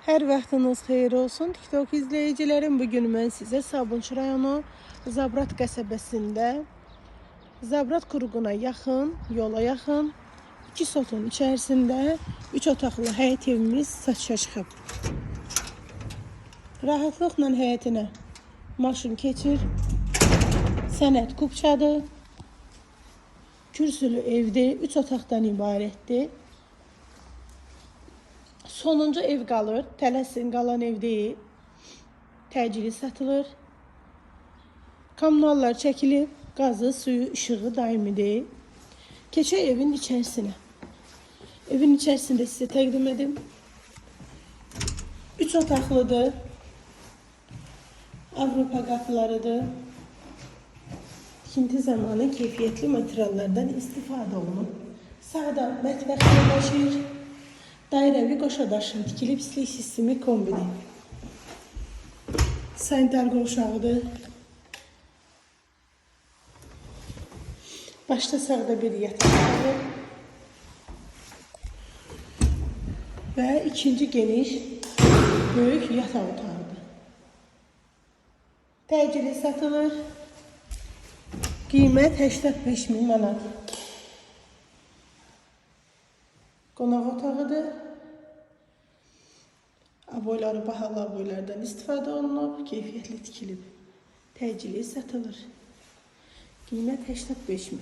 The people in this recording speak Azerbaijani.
Hər vaxtınız xeyir olsun. TikTok izləyicilərim, bugün mən sizə Sabunçu rayonu Zabrat qəsəbəsində Zabrat Kuruğuna yaxın, yola yaxın 2 sotun içərisində 3 otaqlı həyət evimiz satışa çıxıb. Rahatlıqla həyətinə maşın keçir. Sənəd kupçadır. Kürsülü evdir, 3 otaqdan ibarətdir. Sonuncu ev qalır. Tələsin, qalan ev deyil. Təcili satılır. Kommunallar çəkilib. Qazı, suyu, işığı daimidir. Keçək evin içərisinə. Evin içərisində sizə təqdim edim. 3 otaqlıdır. Avropa qapılarıdır. Tikinti zamanı keyfiyyətli materiallardan istifadə olunub. Sağda mətbəx yerləşir. Dairəvi qoşa daşın tikilib istilik sistemi kombidir. Sanitar qovşağıdır. Başda sağda bir yataq otağı və ikinci geniş böyük yataq otağıdır. Təcili satılır. Qiymət 85 min manat. Qonaq otağıdır. Aboyları bahalı aboylardan istifadə olunub, keyfiyyətli tikilib. Təcili satılır. Qiymət 85 min.